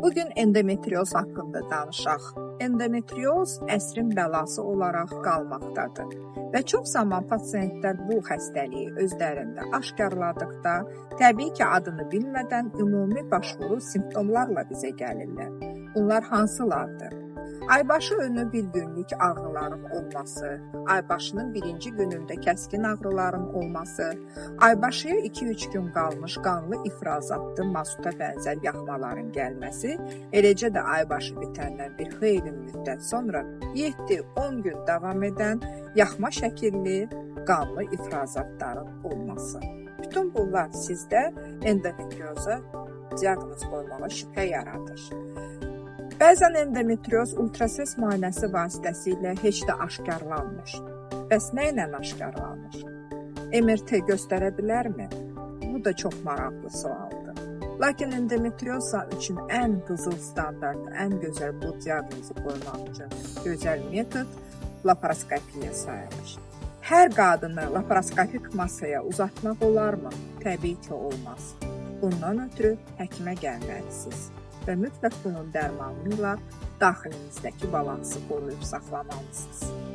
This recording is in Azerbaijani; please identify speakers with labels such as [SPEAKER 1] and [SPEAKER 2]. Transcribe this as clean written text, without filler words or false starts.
[SPEAKER 1] Bugün endometrioz haqqında danışaq. Endometrioz əsrin bəlası olaraq qalmaqdadır və çox zaman pasientlər bu xəstəliyi özlərində aşkarladıqda, təbii ki, adını bilmədən ümumi başvuru simptomlarla bizə gəlirlər. Bunlar hansılardır? Aybaşı önü bir günlük ağrıların olması, aybaşının birinci günündə kəskin ağrıların olması, aybaşıya 2-3 gün qalmış qanlı ifrazatlı mazuta bənzər yaxmaların gəlməsi, eləcə də aybaşı bitəndən bir xeyli müddət sonra 7-10 gün davam edən yaxma şəkilli qanlı ifrazatların olması. Bütün bunlar sizdə endometrioza diaqnoz qoymağa şübhə yaradır. Bəzən endometrioz ultrasəs müayinəsi vasitəsilə heç də aşkarlanmır. Bəs nə ilə aşkarlanır? MRT göstərə bilərmi? Bu da çox maraqlı sualdır. Lakin endometrioza üçün ən qızıl standart, ən gözəl bu diaqnozu qoymaq üçün gözəl metod laparoskopiya sayılır. Hər qadını laparoskopik masaya uzatmaq olarmı? Təbii ki, olmaz. Bundan ötürü həkimə gəlməlisiniz və mütləq bunun dərmanı ilə daxilinizdəki balansı qoruyub saxlamalısınız.